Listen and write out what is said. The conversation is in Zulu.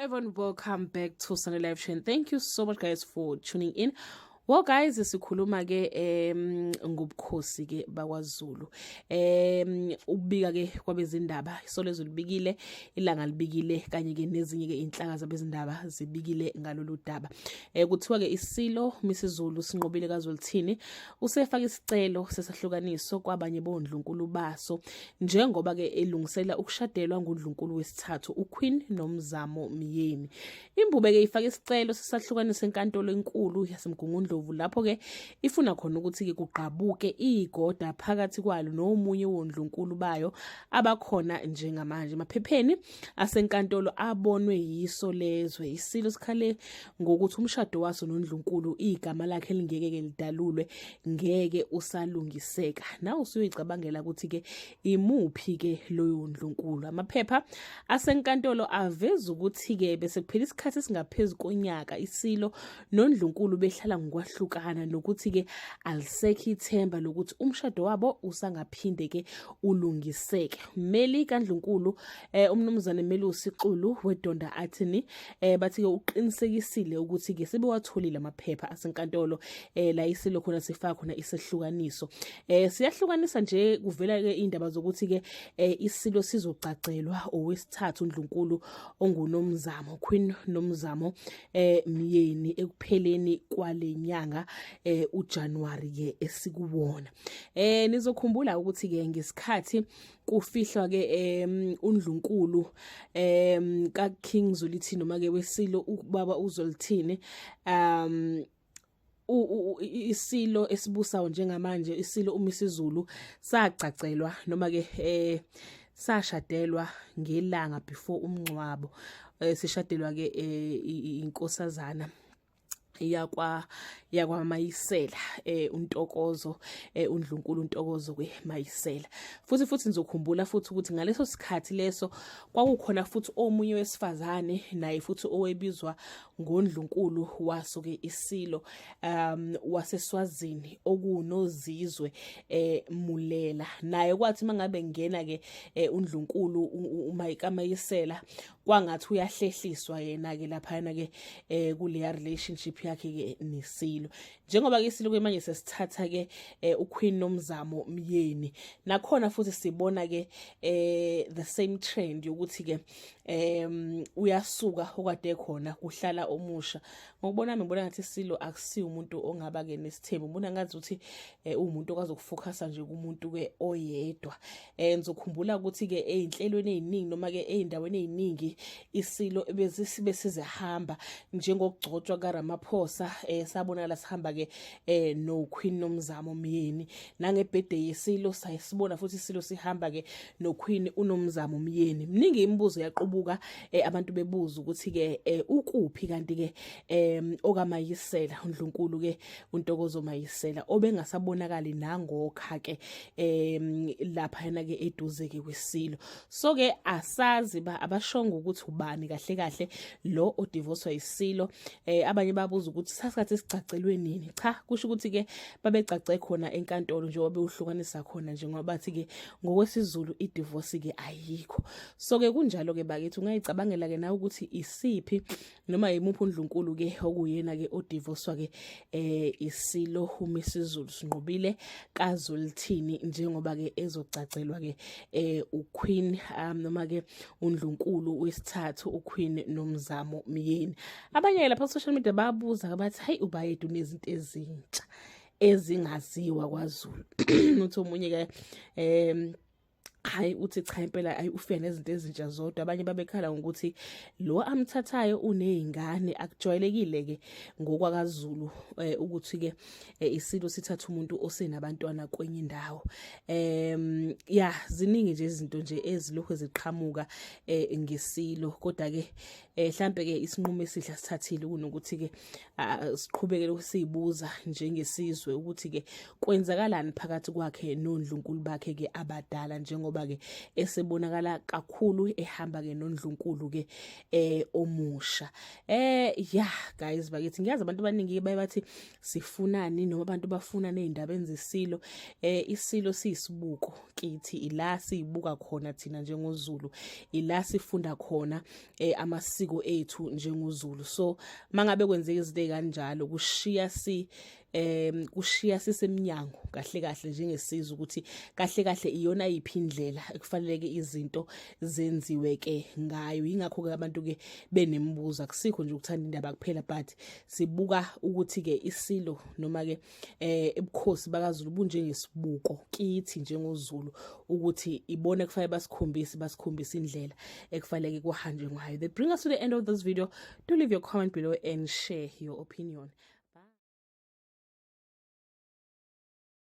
Everyone, welcome back to Sunday Live Chain. Thank you so much, guys, for tuning in. Well guys, sikhuluma ke ngobukhosi ke bakwaZulu. Ukubika ke kwabezindaba, Isolezwe libikile, Ilanga libikile, kanye ke nezinye ke inhlaka zabezindaba zibikile ngalolu daba. Kuthiwa ke isilo Misizulu Sinqobile kaZwelithini usefaka isicelo sesahlukaniso kwabanye bondlunkulu baso njengoba ke elungisela ukushadelwa ngundlunkulu wesithathu uQueen Nomzamo Myeni. Imbube ke ifaka isicelo sesahlukaniso enkantolo enkulu yaseMgungundlovu lapho ke ifuna khona ukuthi ke kugqabuke igoda phakathi kwalo nomunye wondlunkulu bayo abakhona njengamanje. Emaphepheni asenkantolo abonwe yiso lezwe isilo sikhale ngokuthi umshado waso nondlunkulu igama lakhe elingeke ke lidalulwe ngeke usalungiseka. Nawe usuyicabangela ukuthi ke imuphi ke loyo ndlunkulu. Amaphepha asenkantolo aveza ukuthi ke bese kuphela isikhathi esingaphezu konyaka isilo nondlunkulu behlala ngokwahlukana nokuthi ke alisekho ithemba lokuthi umshado wabo usangaphinde ke ulungiseke. Mmeli kaNdlunkulu umnumzane Melusi Xulu weDonda Attorney bathi ke uqinisekisile ukuthi ke sebewatholile amaphepha asenkantolo la isilo khona sifaka khona isehlukaniso. Siyahlukanisa nje kuvela ke indaba zokuthi ke isilo sizocacelwa owesithathu uNdlunkulu onguNomzamo, Queen Nomzamo Myeni, ekupheleni kwalenyanga uJanuary ke esikuwona. Nizokhumbula ukuthi ke ngesikhathi kufihlwa ke uNdlunkulu ka King Zwelithini noma ke wesilo ubaba uZwelithini, isilo esibusayo njengamanje, isilo uMisizulu, sacacelwa noma ke sashadelwa ngelanga before umncwabo. Sishadelwa ke inkosazana yakwa Mayisela, uNtokozo, uNdlunkulu uNtokozo kweMayisela. Futhi nizokhumbula futhi ukuthi ngaleso sikhathi leso kwakukhona futhi omunye wesifazane naye futhi owebizwa ngondlunkulu waso ke isilo waseSwazini okunoZizwe Mulela. Naye kwathi mangabe ngena ke undlunkulu uMayisela, kwangathi uyahlehliswa yena ke laphana ke kuleya relationship yakhe ke nesilo. Njengoba ke isilo ke manje sesithatha ke uQueen Nomzamo Myeni, nakhona futhi sibona ke the same trend yokuthi ke uyasuka okade khona, kuhlala omusha. Ngokubona mina, ngibona ngathi isilo akusiyo umuntu ongaba ke nesithembu. Ngibona ngathi ukuthi uwumuntu okwazi ukufocusa nje kumuntu ke oyedwa. Ngizokhumbula ukuthi ke ezinhlelweni eziningi noma ke ezindaweni eziningi isilo ebezisibe sizehamba, njengokugcotshwa kaRamaphosa, sabonakala sihamba ke no Queen Nomzamo Myeni. Nangebirthday yesilo sayisibona futhi isilo sihamba ke no Queen uNomzamo Myeni. Mningi imibuzo yaqubuka, abantu bebuza ukuthi ke ukuphi kanti ke okaMayisela, uNdlunkulu ke uNtokozo Mayisela, obengasabonakali nangokha ke lapha yena ke eduze ke kwesilo. So ke asazi ba abashongo ukuthi ubani kahle kahle lo odivorcewa isilo. Abanye babuza ukuthi sasikhathi sicacelwe nini. Cha, kusho ukuthi ke babecace khona enkantolo njengoba bewuhlukanisa khona, njengoba bathi ke ngokwesiZulu idivorce ke ayikho. So ke kunjalo ke bakithi, ungayicabangela ke nawe ukuthi isiphi noma yimuphi undlunkulu ke okuyena ke odivorcewa ke isilo uMisizulu Sinqobile kaZwelithini, njengoba ke ezocacelwa ke uQueen noma ke undlunkulu wesithathu uQueen Nomzamo Myeni. Abanye lapha social media babuza bathi, "Hey, uBayede unezinto ezintsha ezingaziwa kwaZulu." Uthi omunye ke hayi, uthi cha impela, ayi, ufika nezinto ezintsha zodwa. Abanye babekhala ngokuthi lo amthathayo unezingane. Akujwayelekile ke ngokwakaZulu ukuthi ke isilo sithatha umuntu osenabantwana kwenye indawo. Ya, ziningi nje izinto nje ezilokhu ziqhamuka ngesilo, kodwa ke mhlambe ke isinqumo esihle sithathile kunokuthi ke siqhubeke lokusibuza njengesizwe ukuthi ke kwenzakalani phakathi kwakhe nondlunkulu bakhe ke abadala, njengoba njengoba ke esebonakala kakhulu ehamba ke noNdlunkulu ke omusha. Yeah guys bakithi, ngiyazi abantu abaningi baye bathi sifunani noma abantu bafuna nezindaba zesilo. Isilo siyisibuko kithi, ila siyibuka khona thina njengoZulu, ila sifunda khona amasiko ethu njengoZulu. So mangabe kwenzeka izinto ezikanjalo, kushiya sisemnyango kahle kahle njengesizwe ukuthi kahle kahle iyona yiphi indlela ekufaneleke izinto zenziwe ke ngayo. Ingakho ke abantu ke benemibuzo. Akusikho nje ukuthanda indaba kuphela, but sibuka ukuthi ke isilo noma ke ebukhosi bakaZulu bunjengesibuko kithi njengoZulu, ukuthi ibone kufanele basikhombise indlela ekufanele kuhanjwe ngayo. That bring us to the end of this video. Do leave your comment below and share your opinion.